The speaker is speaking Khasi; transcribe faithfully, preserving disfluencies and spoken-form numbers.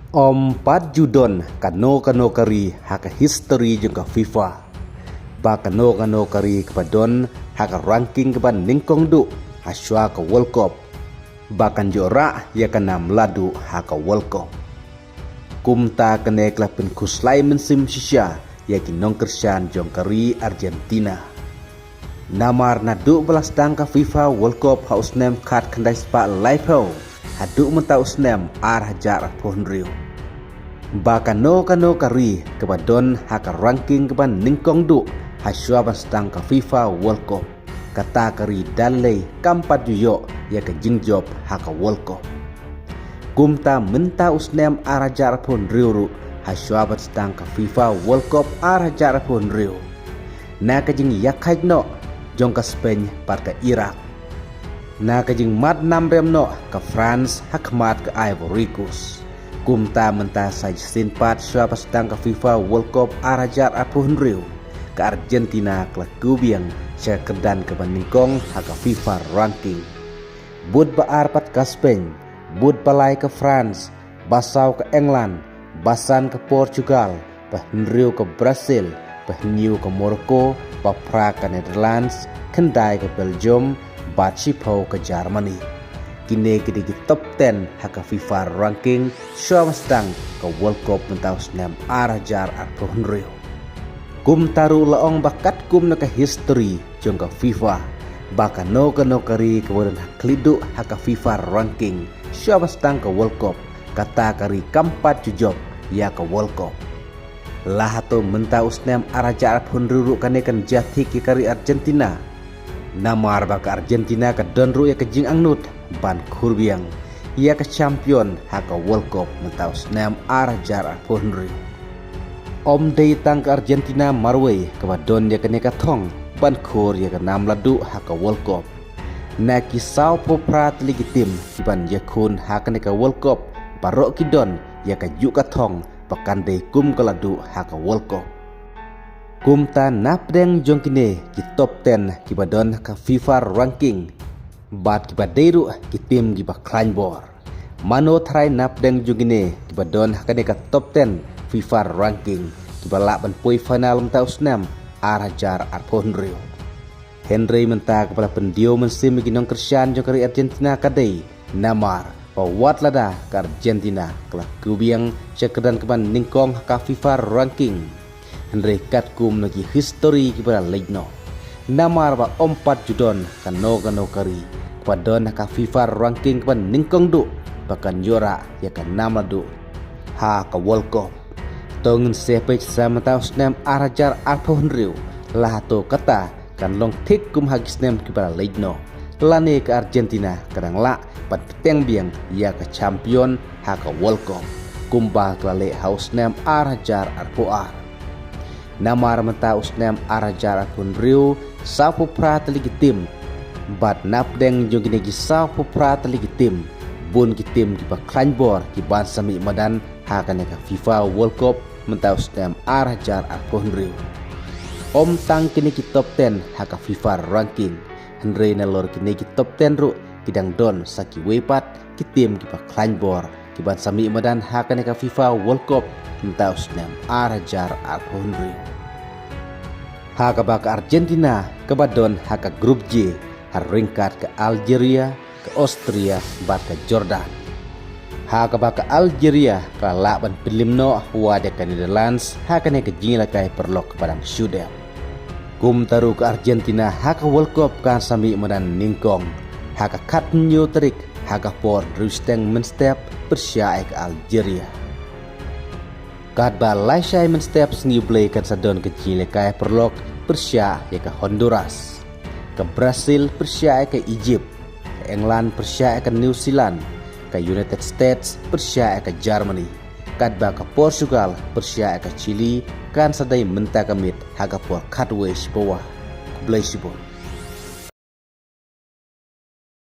Ym pat ju don kano kano ka ri ha ka history jong ka FIFA ba kano kano ka ri kaba don ha ka ranking kaba nyngkong duh ha shuwa ka World Cup ba kan ïoh rah ïa ka nam la duh ha ka World Cup. Kumta kane ka la pynkhuslai mynsiem shisha ïa ki nongkyrshan jong ka ri Argentina. Namar naduh ba la sdang ka FIFA World Cup ha u snem khatkhyndai spah laiphew haduh mynta u snem ar hajar arphew hynriew, ba kano kano ka ri kaba don ha ka ranking kaba nyngkong duh ha shuwa ban sdang ka FIFA World Cup, kata ka ri da lei kam pat ju ïoh ïa ka jingjop ha ka World Cup. Kumta mynta u snem ar hajar arphew hynriew ruh ha shuwa ban sdang ka FIFA World Cup ar hajar arphew hynriew, na ka jingïakhaid noh jong ka Spain bad ka Iraq, na ka jingmad namrem noh ka France ha khmat ka Ivory Coast, kumta mynta sa shisien pat shuwa ban sdang ka FIFA World Cup ar hajar arphew hynriew, ka Argentina ka la kiew biang sha ka kyrdan kaba nyngkong ha ka FIFA ranking. Bud ba ar pat ka Spain, bud ba lai ka France, ba saw ka England, ba san ka Portugal, ba hynriew ka Brazil, ba hynñiew ka Morocco, ba phra ka Netherlands, khyndai ka Belgium, bad shiphew ka Germany. Kine ki dei ki top ten ha ka FIFA ranking shuwa ban sdang ka World Cup mynta u snem ar hajar arphew hynriew. Kumta ruh la ong ba katkum na ka history jong ka FIFA ba kano kano ka ri kaba don ha khlieh duh ha ka FIFA ranking shuwa ban sdang ka World Cup, kata ka ri kam pat ju jop ïa ka World Cup. La hato mynta u snem ar hajar arphew hynriew ruh kane kan jia thik ïa ka ri Argentina? Namar ba ka Argentina ka don ruh ïa ka jingangnud ban khur biang ïa ka champion ha ka World Cup mynta u snem ar hajar arphew hynriew. Ym dei tang ka Argentina marwei kaba don ïa kane ka thong ban khur ïa ka nam la duh ha ka World Cup. Na ki sawphew phra tylli ki tim kiban ïakhun ha kane ka World Cup, baroh ki don ïa ka juh ka thong ba kan dei kum ka la duh ha ka World Cup. Kumta napdeng jong kine ki top ten kiba don ha ka FIFA ranking bad kiba dei ruh ki tim kiba khlaiñ bor, mano tharai napdeng jong kine kiba don ha kane ka top ten FIFA ranking kiba lah ban poi final mynta u snem ar hajar arphew hynriew? Hynrei mynta kaba la pyndiaw mynsiem ïa ki nongkyrshan jong ka ri Argentina ka dei namar ba wat lada ka Argentina ka la kiew biang sha ka kyrdan kaba nyngkong ha ka FIFA ranking, hynrei katkum na ki history kiba la leit noh, namar ba ym pat ju don kano kano ka ri kaba don ha ka FIFA ranking kaba nyngkong duh ba kan ïoh rah ïa ka nam la duh ha ka World Cup. To ngin sa peit sa mynta u snem ar hajar arphew hynriew, la hato kata kan long thik kum ha ki snem kiba la leit noh, lane ka Argentina ka dang lah ban bteng biang ïa ka champion ha ka World Cup kumba ka la leh ha u snem ar hajar arphew ar? Namar mynta u snem ar hajar arphew hynriew, sawphew phra tylli ki tim, bad napdeng jong kine ki sawphew phra tylli ki tim, bun ki tim kiba khlaiñ bor kiban sa mih madan ha kane ka FIFA World Cup mynta u snem ar hajar arphew hynriew. Ym tang kine ki top ten ha ka FIFA ranking, hynrei nalor kine ki top ten ruh ki dang don sa kiwei pat ki tim kiba khlaiñ bor kiban sa mih madan ha kane ka FIFA World Cup mynta u snem ar hajar arphew hynriew. Ha kaba ka Argentina kaba don ha ka Group G ha ryngkat ka Algeria, ka Austria bad ka Jordan. Ha kaba ka Algeria ka la lah ban pynlip noh wat ïa ka Netherlands ha kane ka jingïalehkai paralok kaba dang shu dep. Kumta ruh ka Argentina ha ka World Cup kan sa mih madan nyngkong ha ka khathynñiew tarik ha ka por hynriew shiteng mynstep pyrshah ïa ka Algeria. Katba laishai mynstep sngi U Blei kan sa don ka jingïalehkai paralok pyrshah ïa ka Honduras. Ka Brazil pyrshah ïa ka Egypt, ka England pyrshah ïa ka New Zealand, ka United States pyrshah ïa ka Germany, katba ka Portugal pyrshah ïa ka Chile, kan sa dei mynta ka miet ha ka por khatwei shiphew. Khublei shibun.